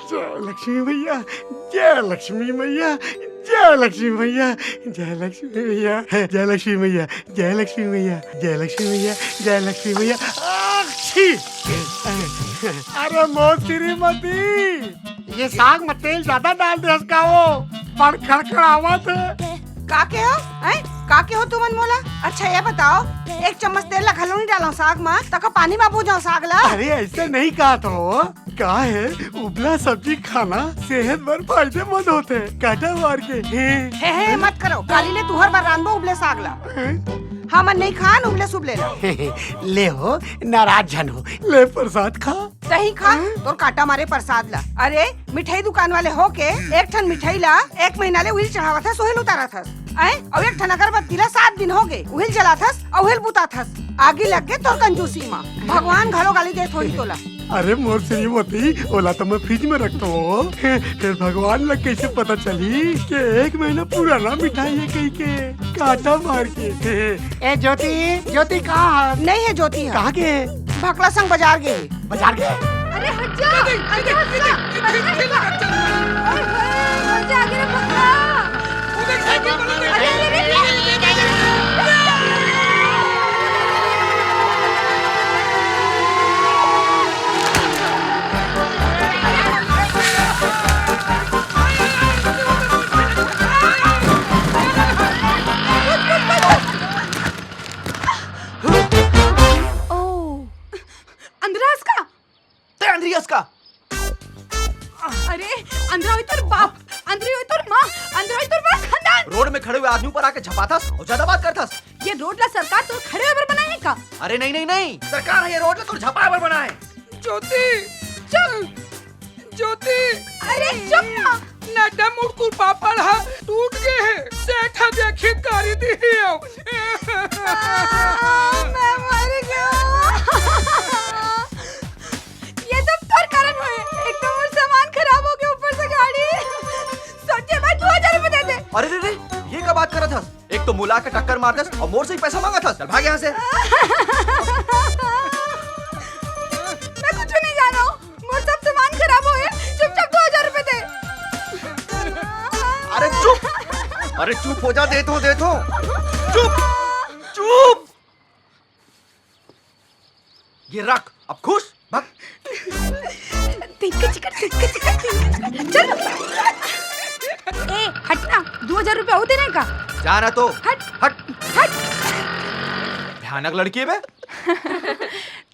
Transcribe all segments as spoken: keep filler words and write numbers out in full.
जय लक्ष्मी मैया, जय लक्ष्मी मैया, जय लक्ष्मी मैया, जय लक्ष्मी मैया, जय लक्ष्मी मैया, जय लक्ष्मी मैया, जय लक्ष्मी मैया, जय लक्ष्मी मैया। आक्षी! अरे मोर श्रीमती, ये साग में तेल ज्यादा डाल दे हस का वो? बड़ खड़खड़ावत हे। का के हो? हैं? का के हो तुमन मोला? अच्छा ये बताओ, एक चम्मच तेल ला घलो नहीं डालो साग मा, तको पानी मा भूजो साग ला। अरे ऐसे नहीं कहा तो। का हे, उबला सब्जी खाना सेहत बर फायदेमंद होथे, काटा मार के। हे। हे, हे, मत करो, काली ले तुहर बर रांधबो उबले साग ला। हे। हमन नहीं खान उबले सुबले ला। ले हो, नाराज झन हो, ले प्रसाद खा। तही खा, तोर काटा मारे प्रसाद ला। अरे, मिठाई दुकान वाले हो के एक ठन मिठाई ला एक महीना ले उहिल चढ़ावत हस, उहिल उतारत हस। अउ एक ठन अगरबत्ती ला सात दिन हो गे, उहिल जलात हस, अउ उहिल बुतात हस। आगी लग गे तोर कंजूसी मा। भगवान घलो गाली देत होही तोला। अरे मोर श्रीमती, ओला तो मैं फ्रिज में रखतो हो। फिर भगवान ला कैसे पता चली कि एक महीना पुराना मिठाई है कही के? काटा मार के। ए ज्योति, ज्योति कहाँ है? नहीं है ज्योति है। कहाँ के? भकला संग बाजार गे। बाजार गे? अरे हट जा। अरे हट जा। अरे हट जा। ओए होए, हट जा, आगे रे भकला। अरे, अरे, अरे, अरे। ओ। अंधरा हस का? ते अंधरी हस का? अरे, अंधरा होई तोर बाप, अंधरी होई तोर माँ, अंधरा होई तोर पूरा खानदान। रोड में खड़े हुए आदमी ऊपर आके झपाथस अउ ज्यादा बात करथस। ये रोड ला सरकार तोर खड़े होए बर बनाए हे का? अरे नहीं, नहीं, नहीं, सरकार ह ये रोड ला तोर झपाए बर बनाए हे। ज्योति, चुप। ज्योति। अरे चुप ना। नड्डा मुड़कुर पापड़ ह टूट गे हे। सेठ ह देखी गारी दिही अउ। आ, मैं मर गया। ये सब तोर कारण होए। एक तो मोर सामान खराब हो गया, ऊपर से गाड़ी। सोचे भाई दो हजार रुपए दे दे। अरे रे रे, ये का बात करत हस? एक तो मोला के टक्कर मार देस अउ मोर से ही पैसा मांगत हस। चल भाग यहाँ से। मैं कुछ नहीं जानो। मोर सब सामान खराब होए, चुपचाप दो हजार रुपए दे। अरे चुप, अरे चुप हो जा, देथों, देथों। चुप, चुप। ये रख, अब खुश, भाग। टिंक चिकर, टिंक चिकर, टिंक चिकर। चल। ए, हट ना, दो हजार रुपए अउ देने का। जा ना तो। हट। हट। हट। भयानक लड़की है बे।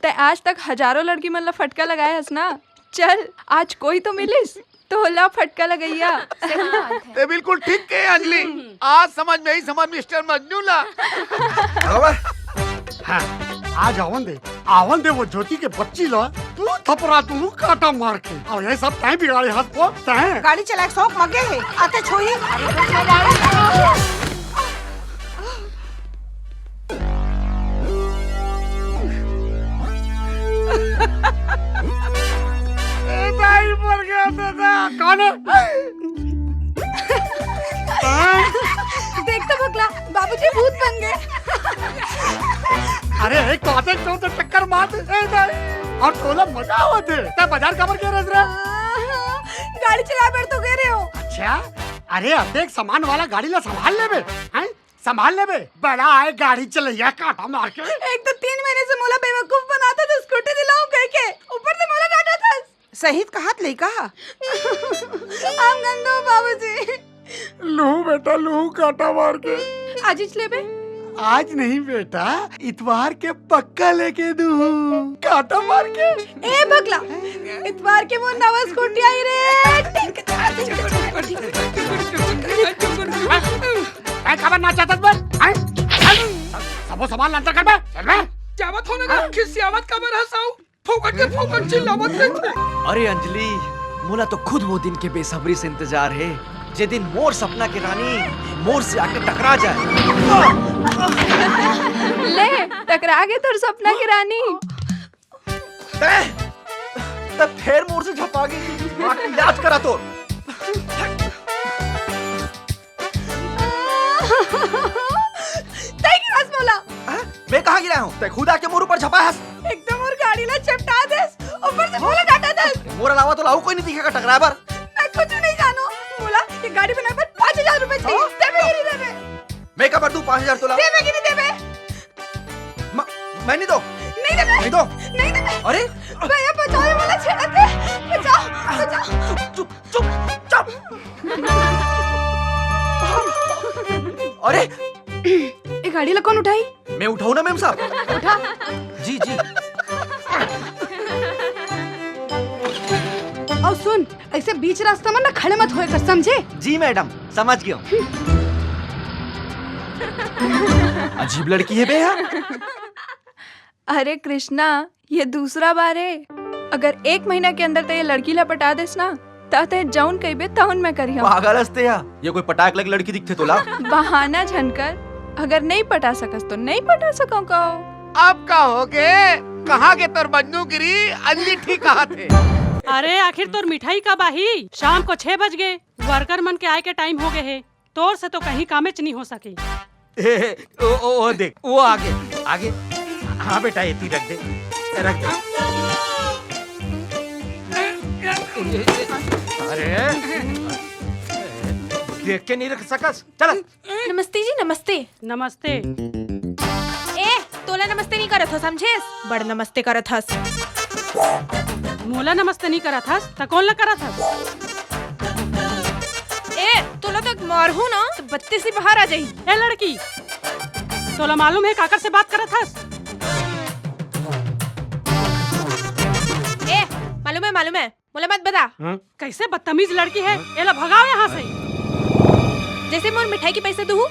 तैं आज तक हजारों लड़की मन ला फटका लगाए हस ना। चल, आज कोई तो मिलिस तोला फटका लगइया। सही बात है। ते बिल्कुल ठीक कहे अंजलि। आज समझ में आई, समझ मिस्टर मजनू ला। हाँ, आज आवन दे, आवन दे वो ज्योति के बच्ची ला। तू थपरा, तू काटा मार के। अउ ये सब तैं बिगाड़े हस तो तैं। गाड़ी चलाए के शौक मगे हे, आते छुई। ए दाई, मर गया दादा। कौन है? हाँ? देख तो भकला, बाबूजी भूत बन गए। अरे, एक तो आते तो, तो चक्कर मार दे, ए दाई। अउ तोला मजा आवत हे। तैं बाजार काबर गे रहे रे? गाड़ी चलाए बर तो गे रहे हो। अच्छा, अरे, अतेक सामान वाला गाड़ी ला संभाल लेबे, हैं? संभाल लेबे, बड़ा आय गाड़ी चलइया काटा मार के। एक तो तीन महीने से मोला बेवकूफ बनाथस, स्कूटी दिलाऊं कह के, ऊपर से मोला डांटथस। सही कहत लइका हा। हम गंदो बाबूजी। लूहूं बेटा, लूहूं काटा मार के। आजिच लेबे? आज नहीं बेटा, इतवार के पक्का लेके दूहूं। काटा मार के। ए भकला, इतवार के मोर नवा स्कूटी आई रे। तैं काबर नाचत हस बे? हैं? चल, सबो सामान ला अंदर कर बे। चल बे। जावत हो ना, खिसियावत काबर हस? फोकट के फोकट चिल्लावत रहिथे। अरे अंजलि, मोला तो खुद वो दिन के बेसब्री से इंतजार हे, जे दिन मोर सपना के रानी मोर से आके टकरा जाए। ले, टकरा गे तोर सपना के रानी। तैं, तैं फेर मोर से झपा गे, मार के इलाज करा तोर। तैं गिरास मोला। हाँ? मैं कहाँ गिराए हूँ? तैं खुद आके मोर ऊपर झपा हस। एकदम मोर गाड़ी ला चपटा देस, ऊपर से मोला डांटा देस। मोर अलावा तोला अउ कोई नहीं दिखेगा टकराए बर। मैं कुछ नहीं जानों। मोला ये गाड़ी बनाए बर पाँच हजार रुपए चाहिए। हाँ? देबे कि नहीं देबे? मैं काबर दूं पाँच हजार तोला? देबे कि नहीं देबे? म-, मैं नहीं दो। नहीं देबे। नहीं दो। नहीं देबे। अरे। भैया बचाओ, ये मोला छेड़त हे। बचाओ, बचाओ। चुप, चुप, चुप, चुप। अरे। ये गाड़ी ला कौन उठाई? मैं उठाऊं ना मेम साहब? उठा। जी, जी। अउ सुन, ऐसे बीच रास्ता में ना खड़े मत होए कर, समझे? जी मैडम, समझ गया हूँ। अजीब लड़की है बे यार। अरे कृष्णा, ये दूसरा बार है। अगर एक महीना के अंदर तैं ये लड़की ला पटा देस ना, त तैं जौन कहिबे तौन मैं करिहूँ। पागल हस तैं या, ये कोई पटाक लग लड़की दिखथे तोला? बहाना झन कर, अगर नहीं पटा सकस तो नहीं पटा सकव कहो। अब का होगे? कहाँ गे तोर मजनूगिरी? अंधी ठीक कहा थे। अरे आखिर तोर मिठाई कब आही? शाम को छह बज गए, वर्कर मन के आए के टाइम हो गए है। तोर से तो कहीं कामेच नहीं हो सके। ए, ओ, ओ, ओ देख, वो आगे, आगे। हाँ बेटा, ये ती रख दे, रख दे। अरे, देख के नहीं रख सकस। चल। नमस्ते जी, नमस्ते। नमस्ते। ए, तोला नमस्ते नहीं करत हो, समझेस? बड़ नमस्ते करत हस। मोला नमस्ते नहीं करत हस, त कौन ला करत हस? ए, तोला तो मारहूं ना, तो बत्तीस ही बाहर आ जाही। ए लड़की, तोला मालूम है काकर से बात करत हस? ए, मालूम है, मालूम है, मोला मत बता। हाँ? कैसे बदतमीज लड़की है, हाँ? एला भगाओ यहाँ से। जैसे मोर मिठाई के पैसे दूहू,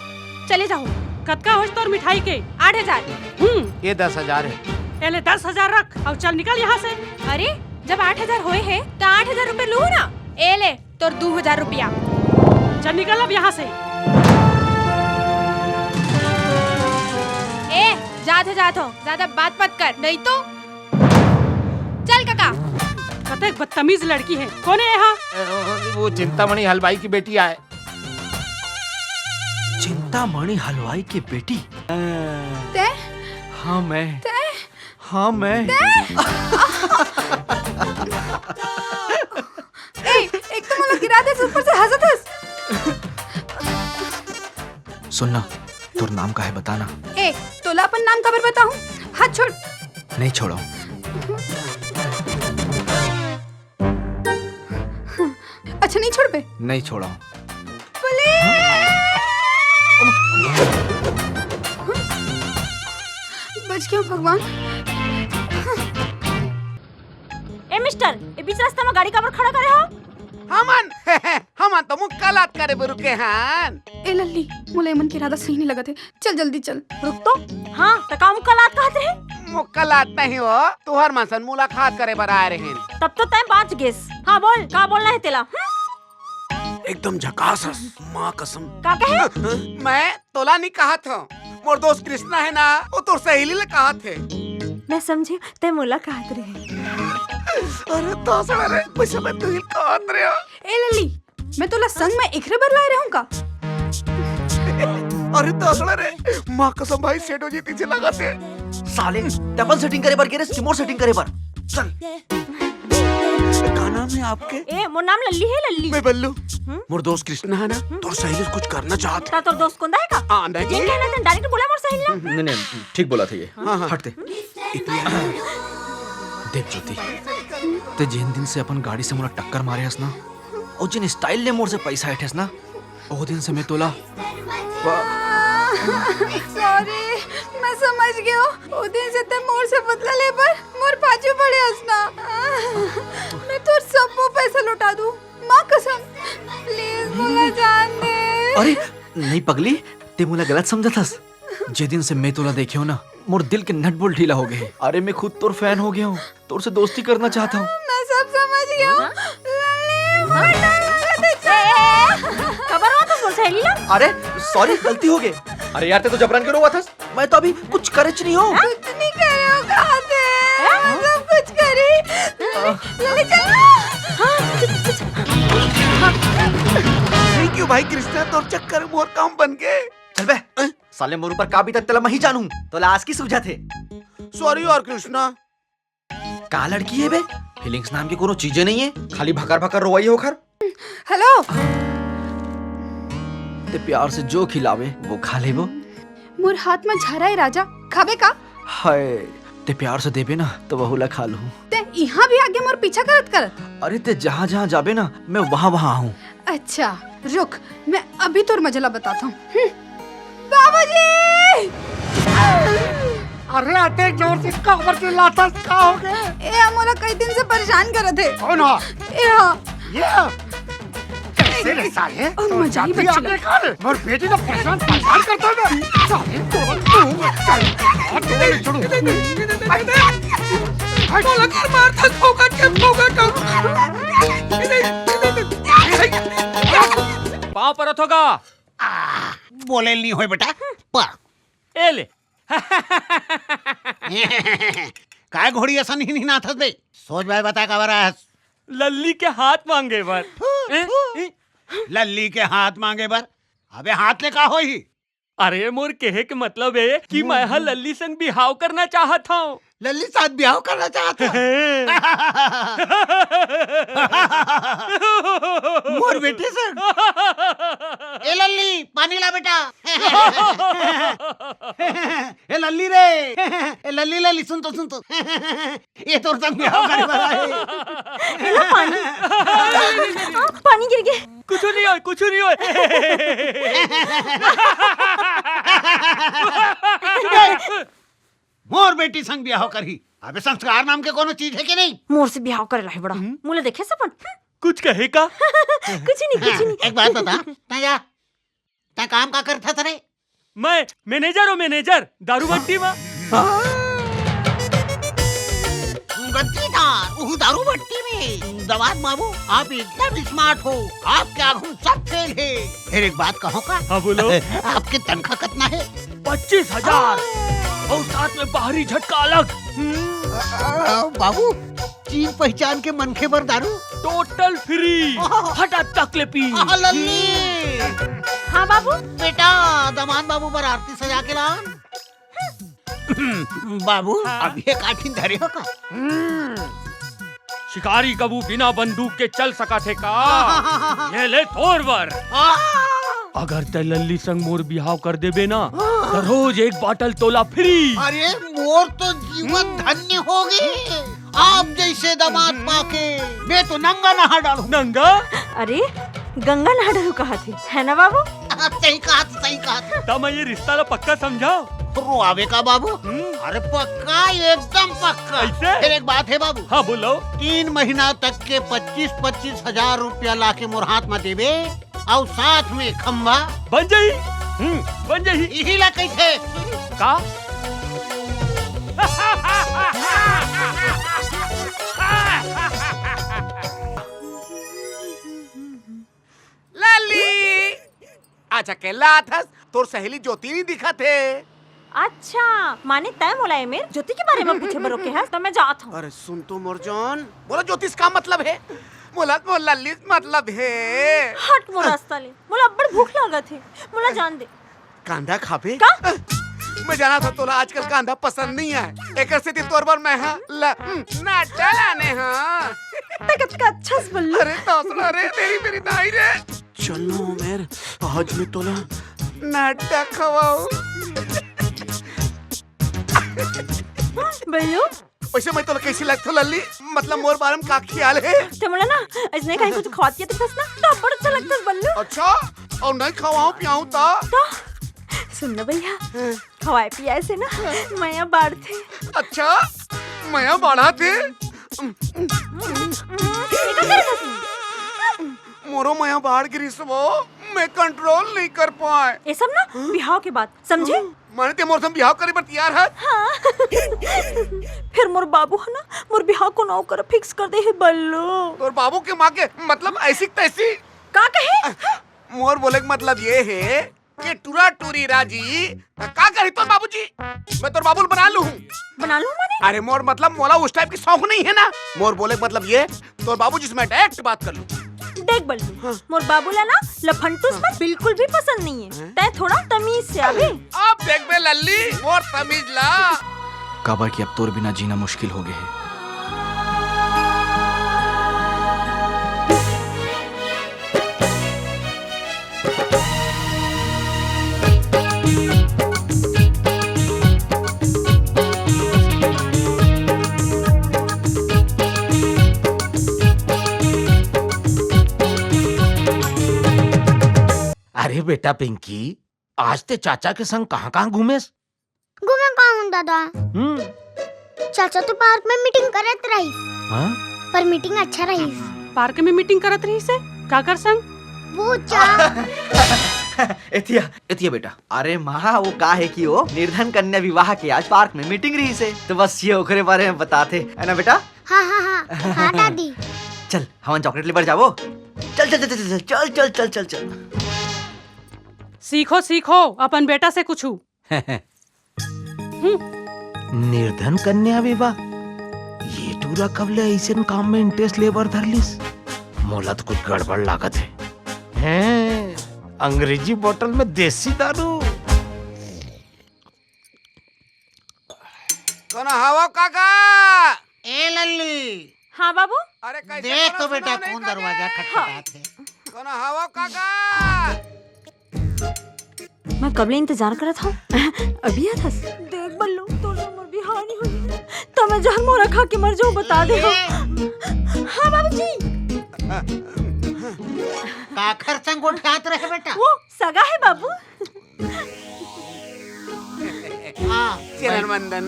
चले जाहू। कतका होइस तोर मिठाई के? आठ हजार। हम्म। ये दस हजार है। एले दस हजार रख अउ चल निकल यहाँ से। अरे, जब आठ हजार होए है, त आठ हजार रुपए लूहू ना। एले, तोर दू हजार रुपया। चल निकल अब यहाँ से। ए, जात हो, जात हो, ज्यादा बात मत कर, नहीं तो चल काका। कतेक बदतमीज लड़की है। कौन है यहाँ? वो चिंतामणि हलवाई की बेटी आए। चिंतामणि हलवाई की बेटी? तैं? हाँ, मैं। तैं? हाँ, मैं। तैं? ए, एक तो मोला गिरा देस, ऊपर से हंसत हस। सुन ना, तोर नाम का है, बता ना। ए, तोला अपन नाम काबर बताहूँ? हाथ छोड़। नहीं छोड़ो। अच्छा, नहीं छोड़बे? नहीं छोड़ो। पुलिस! बच गया भगवान। ए मिस्टर, ए बीच रास्ता में गाड़ी काबर खड़ा करे हो? हमन, हमन तो मुक्कालात करे बर रुके हन। ए लल्ली, मोला एमन के इरादा सही नहीं लगत है। चल जल्दी चल। रुक तो। हाँ, त का मुक्कालात कहत रहे? मुक्कालात नहीं हो, तुहर मन सन मुलाकात करे बर आए रहेन। तब तो तैं बाँच गेस। हाँ बोल, का बोलना है तेला? हम्म? एकदम झकास हस, माँ कसम। का कहे? मैं तोला नहीं कहत हूँ, मोर दोस्त कृष्णा है ना, वो तोर सहेली ले कहत है। मैं समझे, तैं मोला कहत रहे। अरे तासड़ा रे, पैसा मैं तुहिल कहत रहे। ए लल्ली, मैं तोला संग में एकरे बर लाए रहूं का? अरे तासड़ा रे, माँ कसम भाई सेठ हो जी पीछे लगा थे। साले, डबल सेटिंग करे बर गे रेस कि मोर सेटिंग करे बर? चल। का नाम है आपके? ए, मोर नाम लल्ली है, लल्ली। मैं बल्लू। हम्म? मोर दोस्त कृष्णा है ना, हम्म? तोर सहेली से कुछ करना चाहत है। ता तोर दोस्त कोंदा है का? हाँ, नहीं। ये कहना था, डायरेक्ट बोला मोर सहेली ना। नहीं, नहीं, ठीक बोला था ये। हाँ, हाँ। हट दे। इतनी देख ज्योति, ते जेन दिन से अपन गाड़ी से मोला टक्कर मारे हस ना, अउ जेन स्टाइल ले मोर से पैसा ऐंठेस ना, ओ दिन से मैं तोला सॉरी, मैं समझ गयो। ओ दिन से ते मोर से बदला ले बर मोर पाछू पड़े हस ना। मैं तोर सबो पैसा लौटा दूं, माँ कसम। प्लीज मोला जान दे। अरे नहीं पगली, ते मोला गलत समझत हस। जे दिन से मैं तोला देखे हूँ ना, मोर दिल के नट बोल्ट ढीला हो गए हे। अरे मैं खुद तोर फैन हो गया हूँ, तोर से दोस्ती करना चाहता हूँ। मैं सब समझ गया हूँ। हाँ? लल्ली, हाँ? मर डाला, ए, ए, ए, खबर हुआ तो बोल सहेली ला। अरे सॉरी, गलती हो गई। अरे यार, ते तो जबरन के रोवत हस। मैं तो अभी कुछ करेच नहीं हूँ। कुछ नहीं करे हो, कहा थे? हाँ? मैं सब कुछ करी। लल्ली, चल ना। हाँ, चल, चल, चल। Thank you भाई कृष्णा, तोर चक्कर में मोर काम बन गए। चल बे। साले मोर ऊपर का बीतत तेला मैं ही जानूं। तोला आज की सूझत हे। सॉरी यार कृष्णा। का लड़की हे बे? फीलिंग्स नाम के कोनो चीजे नहीं है, खाली भकर भकर रोवई है ओखर। हेलो। ते प्यार से जो खिलावे वो खा लेबो। मोर हाथ में झरा है राजा, खाबे का? हाय, ते प्यार से देबे ना तो वहू ला खा लूं। ते इहाँ भी आगे मोर पीछा करत करत। अरे ते जहाँ जहाँ जाबे ना मैं वहाँ वहाँ हूँ। अच्छा रुक, मैं अभी तोर मजला बताता हूँ। हम्म। बाबूजी! अरे अतेक जोर से काबर चिल्लाथस, का हो गे? ए हा मोला कई दिन से परेशान करत हे। कौन हा? ए हा। ये हा? कैसे रे साले? ओ, तो मजा ही जाती बच्ची आके लोग। कर, मोर बेटी को परेशान, परेशान करता है। साले, तो, तो, साले, हाथ धो ले, छोड़ो। मोला कर मार था, फोकट के फोकट। पाँव परत हों का? आ, बोले नहीं होय बेटा, पर। ए ले। काय घोड़ी असन ही नहीं नाथस बे? सोच भाई बता काबर आयस? लल्ली के हाथ मांगे बर। थू, ए, थू। ए। लल्ली के हाथ मांगे बर? अबे हाथ ले का होही? अरे मोर कहे के मतलब हे कि मैं ह लल्ली संग बिहाव करना चाहत हौं। लल्ली साथ बिहाव करना चाहत हौं? मोर बेटी संग। ए लल्ली, पानी ला बेटा। ए लल्ली रे, ए लल्ली, लल्ली, सुन तो, सुन तो। ये तोर संग बिहाव करे वाला हे। ए लो पानी। हाँ, पानी गिर गे। कुछ नहीं होय, कुछ नहीं होय। मोर बेटी संग बिहाव करही। अबे संस्कार नाम के कोनो चीज हे कि नहीं? मोर से बिहाव करे ला हे बड़ा। हम्म। मोला देखे सपन। कुछ कहे का? कुछ नहीं, कुछ नहीं। एक बात बता, तैं या तैं काम का करथस रे? मैं मैनेजर हूँ, मैनेजर, दारू भट्टी में। गद्दीदार, उहू दारू भट्टी में। दमाद बाबू, आप एकदम स्मार्ट हो, आपके आगू सब फेल हे। फिर एक बात कहूँ का? हाँ, बोलो। आपके तनखा कितना हे? पच्चीस हजार। और साथ में बाहरी झटका अलग। हम्म। अ, अ, बाबू, चीन पहचान के मनखे बर दारू? Total free. ओह। हटा तक ले पी। आह, लल्ली। हाँ बाबू। बेटा, दमाद बाबू बर आरती सजा के लान। बाबू, हाँ? अब ये काठिन धरे हो का? शिकारी कभू बिना बंदूक के चल सकत हे का? ये ले तोर बर। अगर तैं लल्ली संग मोर बिहाव कर देबे ना, त रोज एक बाटल तोला फ्री। अरे, मोर तो जीवन धन्य हो गे। आप जैसे दामाद पाके मैं तो नंगा नहा डालूं। नंगा? अरे, गंगा नहा डालूं कहत हे, है ना बाबू? सही कहत, सही कहत। त मैं ये रिश्ता ला पक्का समझाव। रोआवे का बाबू? हम्म। अरे पक्का, एकदम पक्का। कैसे? फिर एक बात हे बाबू। हाँ, बोलो। तीन महीना तक के पच्चीस पच्चीस हजार रुपया लाके मोर हाथ में देबे, अउ साथ में खंभा। बन जाही। हम्म, बन जाही। इही ला कहिथे। का? लल्ली! अच्छा, अकेल्ला आथस, तोर सहेली ज्योति नहीं दिखत हे। अच्छा, माने तैं मोला एमेर ज्योति के बारे में पूछे बर रोके हस, त मैं जात हूँ। अरे सुन तो मोर जान, मोला ज्योति से का मतलब हे? मोला मोर लल्ली से मतलब हे। हट मोर रास्ता ले, मोला अब्बड़ भूख लागत हे, मोला जान दे। कांदा खाबे? का? मैं जानत हूँ तोला आजकल कांदा पसंद नहीं आय, एकर सेती तोर बर मैं हा ल-, हम्म, नड्डा लाने हा। तैं कतका अच्छा से बल्लू। अरे तोसड़ा रे, तेरी मेरी दाई रे। चल ना उमेर, आज मैं तोला नड्डा खवाऊं। बल्लू, वैसे मैं तोला कैसे लगथों लल्ली? मतलब मोर बारे में का ख्याल हे? तैं मोला ना अइसने कहीं कुछ खवात के दिखस ना, त अब्बड़ अच्छा लगथस बल्लू। अच्छा, अउ नहीं खवाऊं पियाऊं त? त सुन ना भैया, हाँ। खवाए पियाए से ना मया बाढ़थे। अच्छा, मया बाढ़थे? ये का करत हस? मोरो मया बाढ़ गिरिस वो, मैं कंट्रोल नहीं कर पाए। ये सब ना बिहाव के बाद, समझे? माने तैं मोर संग बिहाव करे बर तैयार हस? हाँ। फिर मोर बाबू ह ना मोर बिहाव कोनो अउ करा फिक्स कर दे हे बल्लू। तोर बाबू के माँ के मतलब ऐसी तैसी। का कहे? मोर बोले के मतलब ये हे कि टुरा टुरी राजी, त का करही तोर बाबूजी? मैं तोर बाबू ल बना लूँ। बना लूँ माने? अरे मोर मतलब मोला उस टाइप के शौक नहीं हे ना। मोर बोले के मतलब ये, तोर बाबूजी से मैं डायरेक्ट बात कर लूँ। देख बल्लू, हाँ। मोर बाबू ला ना लफंटूस मन बिल्कुल भी पसंद नहीं हे। हाँ। तैं थोड़ा तमीज से आबे। अब देखबे लल्ली, मोर तमीज ला। काबर कि अब तोर बिना जीना मुश्किल हो गे हे। बेटा पिंकी, आज ते चाचा के संग कहाँ-कहाँ घूमेस? घूमे कहाँ हूँ दादा? हम्म। चाचा तो पार्क में मीटिंग करत रहिस। हाँ? पर मीटिंग अच्छा रहिस। पार्क में मीटिंग करत रहिस हे? काकर संग? वो चा- एतिया, एतिया बेटा। अरे माँ, वो का हे कि वो निर्धन कन्या विवाह के आज पार्क में मीटिंग रहिस हे, तो बस ये ओकरे बारे में बताथे, है ना बेटा? हाँ, हाँ, हाँ, हाँ दादी। चल, हमन चॉकलेट ले बर जाबो। चल, चल, चल, चल, चल। सीखो, सीखो अपन बेटा से कुछू। निर्धन कन्या विवाह, ये टूरा कब ले अइसन काम में इंटरेस्ट लेबर धर लिस? मोला तो कुछ गड़बड़ लागत हे। हैं, अंग्रेजी बोतल में देसी दारू। कोन हवव काका? ए लल्ली। हाँ बाबू। अरे कैसे देख तो बेटा, कोन दरवाजा खटखटात हे। कोन हवव काका? मैं कब ले इंतजार करत हूँ। अभी आत हस? देख बल्लू, तोर से मोर बिहाव नहीं होई। त मैं जहर मोरा खा के मर जाऊँ, बता दे। हाँ बाबूजी। काखर संग गोठियात रहे बेटा? वो सगा हे बाबू। हाँ। चरण वंदन।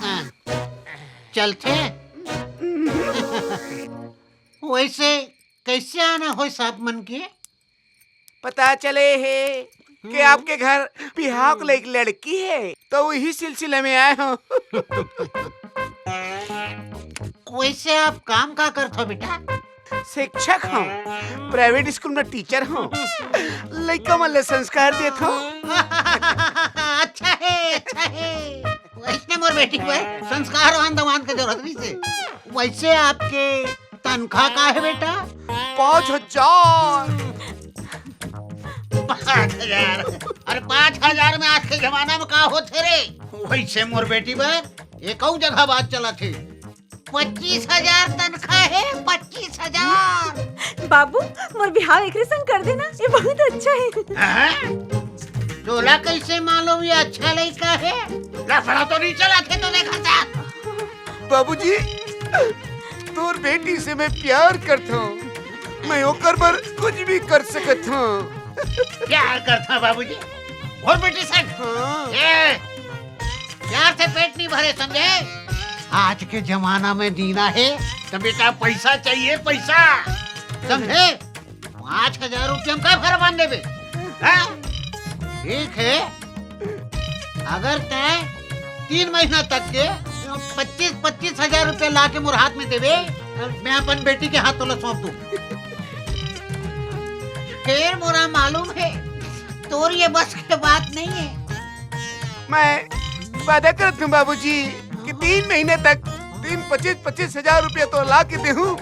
हाँ। चलथे। वैसे कैसे आना होइस आप मन के? पता चले हे कि हम्म। आपके घर बिहाव के लिए एक लड़की हे, तो वही सिलसिले में आए हूँ। वैसे आप काम का करथव बेटा? शिक्षक हूँ, प्राइवेट स्कूल में टीचर हूँ, लइका मन ले संस्कार देत हूँ। अच्छा हे, अच्छा हे। वैसने मोर बेटी बर संस्कारवान दवान के जरूरत रहिस हे। वैसे आपके तनख्वाह का हे बेटा? पाँच हजार। पाँच हजार? अरे पाँच हजार में आज के जमाना में का होथे रे? वैसे मोर बेटी बर एक अउ जगह बात चलत हे। पच्चीस हजार तनख्वाह हे, पच्चीस हजार। बाबू, मोर बिहाव एकरे संग कर देना, ये बहुत अच्छा हे। हाँ? तोला कैसे मालूम ये अच्छा लइका हे? लफड़ा तो नहीं चलथे तो देखा था। बाबूजी, तोर बेटी से मैं प्यार करथव, मैं ओकर बर कुछ भी कर सकत हूँ। प्यार करथव बाबूजी, मोर बेटी से? हाँ। ए, प्यार से पेट नहीं भरे, समझे? आज के जमाना में जीना हे तो बेटा पैसा चाहिए, पैसा, समझे? पाँच हजार रुपया में का भरवान देबे? हाँ? ठीक हे, अगर तैं तीन महीना तक के पच्चीस, पच्चीस हजार रुपया ला के मोर हाथ में देबे, मैं अपन बेटी के हाथ तोला सौंप दूँ। फेर मोला मालूम हे, तोर ये बस के बात नहीं हे। मैं वादा करत हूँ बाबूजी कि तीन महीने तक दिन पच्चीस, पच्चीस हजार रुपया तो ला के देहूँ,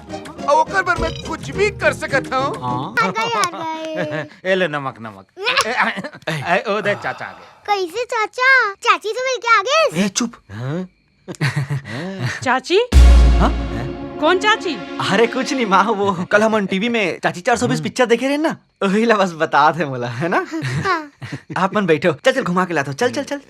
अउ ओकर बर मैं कुछ भी कर सकत हूँ। हाँ। आ गए, आ गए। ए ले नमक, नमक। ए, ए, ए, ओ देख चाचा आ गए। कैसे चाचा? चाची से मिलके आ गए? ए, चुप। हाँ? चाची? हाँ? कौन चाची? अरे कुछ नहीं माँ, वो कल हमन टीवी में चाची चार सौ बीस पिक्चर देखे रहे ना, वही ला बस बतात हे मोला, है ना? हाँ। आप मन बैठो, चल चल घुमा के लाथों, चल चल चल।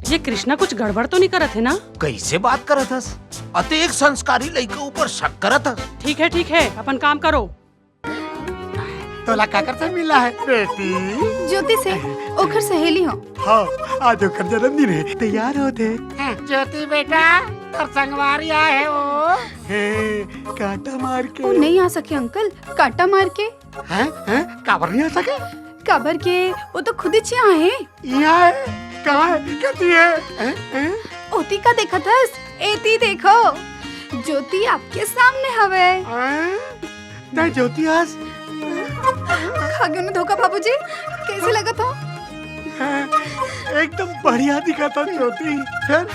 ये कृष्णा कुछ गड़बड़ तो नहीं करत हे ना? कैसे बात करत हस? अतेक संस्कारी लइका ऊपर शक करत हस। ठीक हे, ठीक हे, अपन काम करो। तोला काकर से मिला हे बेटी? ज्योति से, ओखर सहेली हो। हाँ, आज ओखर जन्मदिन हे, तैयार होत हे। ज्योति बेटा, तोर संगवारी आए हे वो। हे, कांटा मार के। वो नहीं आ सके अंकल, कांटा मार के। हैं? हैं? काबर नहीं आ सके? काबर के वो तो खुद ही चिहा हे। यहाँ हे? कहाँ हे? कती हे? हैं? हैं? ओती का देखत हस? एती देखो, ज्योति आपके सामने हवे। हैं? तैं ज्योति हस? खा गेंव ना धोखा बाबूजी, कैसे लगत हो? हैं? एकदम बढ़िया दिखत हस ज्योति। फिर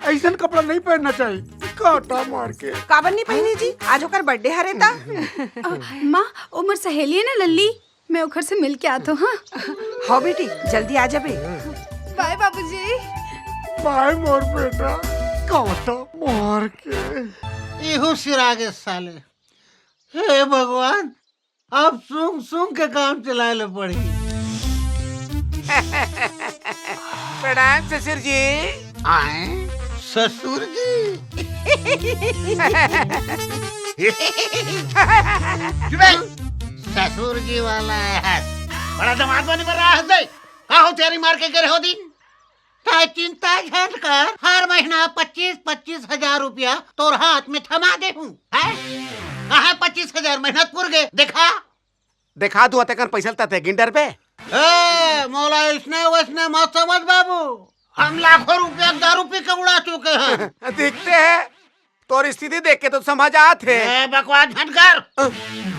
अइसन कपड़ा नहीं पहनना चाहिए, कांटा मार के। काबर नहीं पहनी जी? आज ओकर बर्थडे हरे ता। अ, माँ, ओ मोर सहेली हे ना लल्ली, मैं ओखर से मिल के आत हूँ, हाँ? हाँ बेटी, जल्दी आ जाबे। बाय बाबूजी। बाय मोर बेटा, कांटा मार के। इहू सिरा गे साले। हे भगवान, अब सूंघ सूंघ के काम चलाए ले पड़ही। प्रणाम ससुर जी। आए ससुर जी। चुप रह। ससुर जी वाला है। बड़ा दामाद बने बर रहा है। का हो, तैयारी मार के करे हो दिन? तैं चिंता झन कर, हर महीना पच्चीस पच्चीस हजार रुपया तोर हाथ में थमा दे हूँ। है कहाँ पच्चीस हजार? मेहनत पुर गे, देखा। देखा दू, अतेकन पैसा ल तैं गिन डरबे। ए, मोला इसने वैसने मत समझ बाबू, हम लाखों रुपया दारू पी के उड़ा चुके हैं। देखते हैं, तोर स्थिति देख के तो समझ आत हे। ए, बकवास झन कर।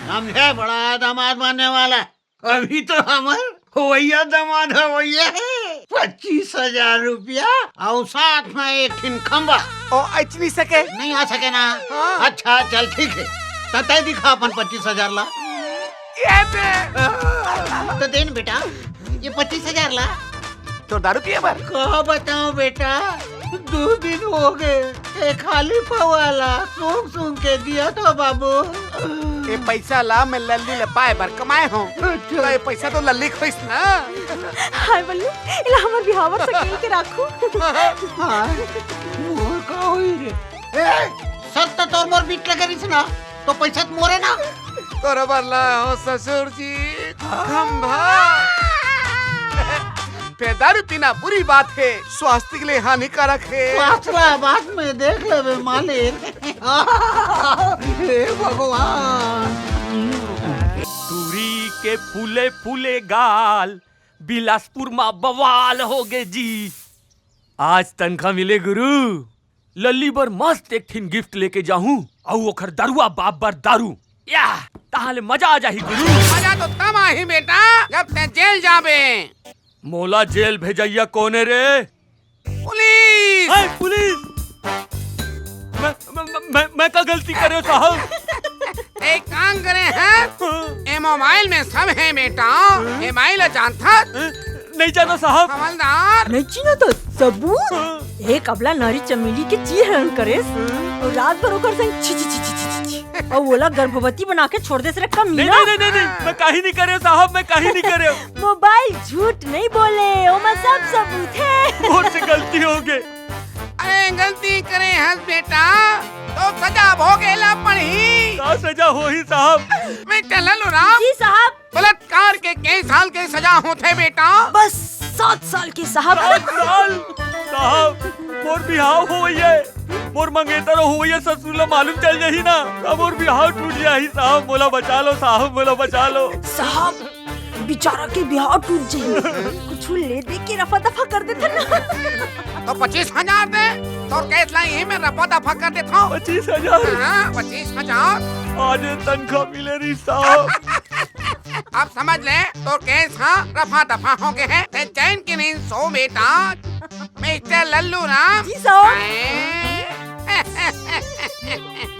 समझे, बड़ा दामाद बनने वाला। अभी तो हमर होवइया दामाद होवइया है। पच्चीस हजार रुपया अउ साथ में एक ठिन खंबा। ओ, अइच नहीं सके? नहीं आ सके ना? हाँ। अच्छा, चल ठीक है, त तैं दिखा अपन पच्चीस हजार ला। ये दे। तो दे न बेटा, ये पच्चीस हजार ला। तोर दारू पिए बर? का बताओं बेटा, दू दिन हो गए, ए खाली पवाला सूंघ सूंघ के दिया था बाबू। ए पैसा ला मैं लल्ली ले पाए बर कमाए हूँ। अच्छा। तो ए पैसा तो लल्ली खोइस ना। हाय बल्लू, इला हमर बिहाव बर सकेल के राखू। हाय, मोर का होई रे? ए, सर तो तोर मोर बीच लगे रहिस ना, तो पैसा तो मोरे ना। तोर बर ला हो ससुर जी, खंभा। फेर दारू पीना बुरी बात है, स्वास्थ्य के लिए हानिकारक है। स्वास्थ्य ला बाद में देख लेबे मालिक। हे भगवान। टूरी के फूले फूले गाल, बिलासपुर मा बवाल हो गे जी। आज तनखा मिले गुरु, लल्ली बर मस्त एक ठिन गिफ्ट लेके जाहूं, अउ ओखर दरुआ बाप बर दारू। या, ताहले मजा आ जाही गुरु। मजा तो तब आही बेटा, जब तैं जेल जाबे। मोला जेल भेजइया कोन ए रे? पुलिस। ए, पुलिस। मैं, मैं, मैं, मैं का गलती करे हंव साहब? एक काम करे हैं, ए मोबाइल में सब है बेटा, ए माई ला जानथस? नहीं जानो साहब। हवलदार। नहीं चिन्हत हस? सबूत? हाँ। एक अबला नारी चमेली के चीरहरण करेस, हाँ। अउ रात भर ओकर संग छी, छी, छी, छी, छी, छी, छी। अउ ओला गर्भवती बना के छोड़ देस रे कमीना। नहीं, नहीं, नहीं, नहीं, नहीं, मैं काही नहीं करे हंव साहब, मैं काही नहीं करे हंव। मोबाइल झूठ नहीं बोले, ओमा सब सबूत है। मोर से गलती हो गे। अरे गलती करे हस बेटा, तो सजा भोगे ला पड़ही। का सजा होही साहब? मैं चलल राम। जी साहब। बलात्कार के कई साल के सजा होथे बेटा? बस सात साल के साहब। सात साल? साहब, मोर बिहाव होवइया, मोर मंगेतर होवइया ससुर ला मालूम चल जाही ना, त मोर बिहाव टूट जाही साहब। मोला बचा लो साहब, मोला बचा लो। साहब, बेचारा के बिहाव टूट जाही। कुछु ले दे के रफा दफा कर देथन ना। तो पच्चीस हजार दे, तोर केस ला इही में रफा दफा कर देथंव। पच्चीस हजार? हाँ, पच्चीस हजार। आज तनखा मिले रही साहब। अब समझ ले, तोर केस ह रफा दफा हो गे हे। तैं चैन के नींद सो बेटा। मिस्टर लल्लू राम। जी साहब।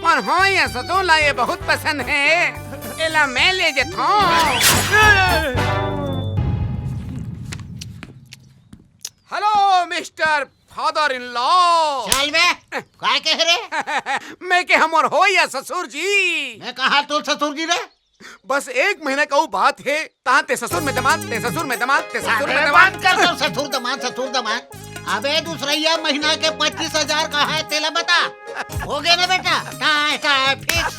पर हो, ये ससुर ला ये बहुत पसंद है। एला मैं ले जथो। Hello mister father in law. चल बे, काय कहे रे? मैं के हमर हो या ससुर जी। मैं कहा तो ससुर जी रे? बस एक महीना का वो बात है, तहाँ ते ससुर में दमाद, ते ससुर में दमाद, ते ससुर में अबे दमाद। बंद कर दो, ससुर दमाद, ससुर दमाद। अबे दूसरैया महीना के पच्चीस हजार का है, तेला बता। हो गया ना बेटा? टाय, टाय, फिक्स।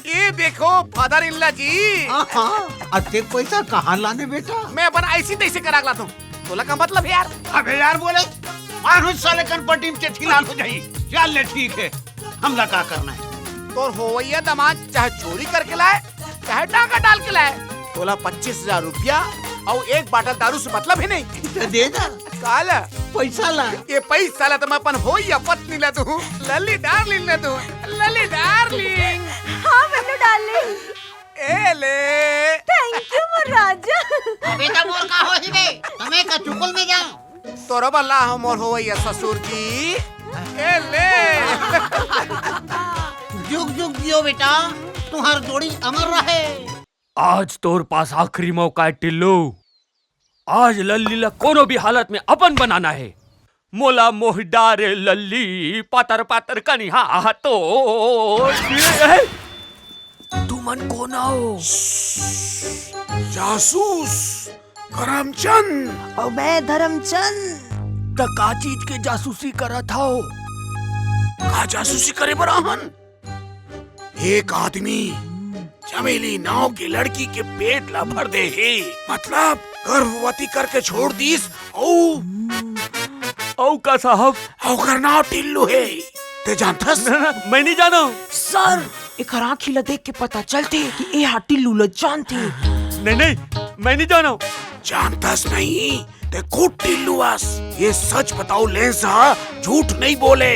ये देखो फादर इन लॉ जी। हाँ, हाँ। अतेक पैसा कहाँ लाने बेटा? मैं अपन ऐसी तैसी करा के लाता हूँ। तोला का मतलब है यार? अबे यार बोले, मानुष साले कनपट्टी में चेथी लाल हो जाही। चल ले ठीक है, हमला का करना है? तोर होवैया दमाद चाहे चोरी करके लाए, चाहे डाका डाल के लाए, तोला पच्चीस हजार रुपया अउ एक बाटल दारू से मतलब ही नहीं। तो दे ना। काला? पैसा ला। ये पैसा ला तो मैं अपन होवैया पत्नी ला दूँ, लल्ली डार्लिंग ला दूँ, लल्ली डार्लिंग। हाँ मन्नू डार्लिंग। ए ले। Thank you मोर राजा। अबे त मोर का होही बे? तमे का चुकुल में जाओ। तोरो बल्ला हो मोर होवैया ससुर जी। ए ले। जुग जुग जियो बेटा, तुम्हार जोड़ी अमर रहे। आज तोर पास आखिरी मौका है टिल्लू। आज लल्ली ला कोनो भी हालत में अपन बनाना है। मोला मोह डारे लल्ली, पातर पातर कनिहा तो। ए, तुमन कोन हो? जासूस करमचंद। अउ मैं धरमचंद। त का चीज के जासूसी करत हव? का जासूसी करे बर आहन? एक आदमी चमेली नाव के लड़की के पेट ला भर दे हे, मतलब गर्भवती करके छोड़ दिस। अउ अउ का साहब? ओकर नाव टिल्लू हे। ते जानथस? ना, ना, मैं नहीं जाना। सर, एकर आँखी ला देख के पता चलथे कि ए हा टिल्लू ला जानथे। नहीं, नहीं, मैं नहीं जाना। जानथस नहीं, ते खुद टिल्लू अस। ये सच बताओ लेंस हा, झूठ नहीं बोले।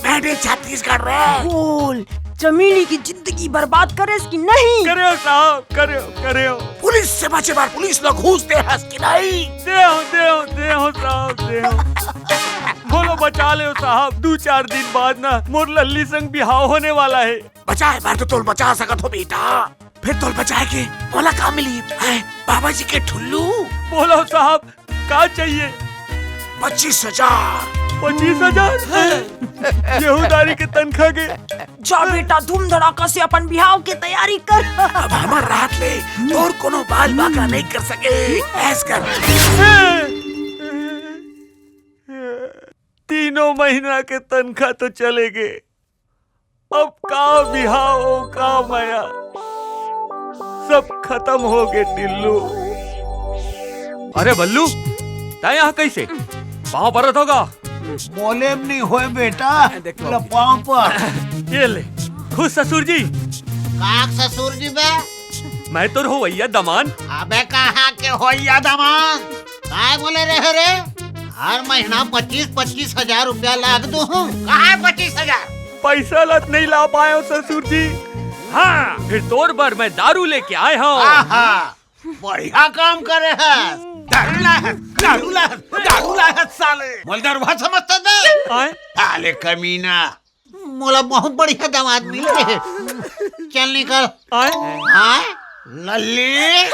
Made in छत्तीसगढ़ रे। बोल, चमेली की जिंदगी बर्बाद करेस कि नहीं? करे हो साहब, करे हो, करे हो। पुलिस से बचे बार पुलिस ला घूस दे हस कि नहीं? दे हो, दे हो, दे हो साहब, दे हो। बोलो बचा ले हो साहब, दू चार दिन बाद ना मोर लल्ली संग बिहाव होने वाला हे। बचाए बार तो तोल बचा सकत हो बेटा, फिर तोल बचाए के मोला का मिली? हैं? बाबा जी के ठुल्लू? बोलो साहब, का चाहिए? पच्चीस हजार। पच्चीस हजार? यहूदारी के तनखा के। जा बेटा, धूम धड़ाका से अपन बिहाव के तैयारी कर। अब हमर रात ले तोर कोनो बाल बाका नहीं कर सके। ऐस कर। तीनों महीना के तनखा तो चले गे, अब का बिहाव, का मया, सब खतम हो गे टिल्लू। अरे बल्लू, तै यहाँ कैसे? पाँव परत होगा। बोले में नहीं होए बेटा, देख लो। ले पाँव पर। ये ले, खुश ससुर जी। का ससुर जी बे? मैं तो होवैया दमांद। अबे कहाँ के होवैया दमांद? काय बोले रहे रे? हर महीना पच्चीस पच्चीस हजार रुपया लाग दो हूँ। कहाँ है पच्चीस हजार? पैसा लत नहीं ला पाए हो ससुर जी। हाँ, फिर तोर बर मैं दारू लेके आए हूँ। आहा, बढ़िया काम करे है। दारू ला है, दारू ला है, दारू ला है साले। मोल दरुहा समझता था? आए? साले कमीना। मोला बहुत बढ़िया दामाद मिल गए। चल निकल। आए? आए? लल्ली।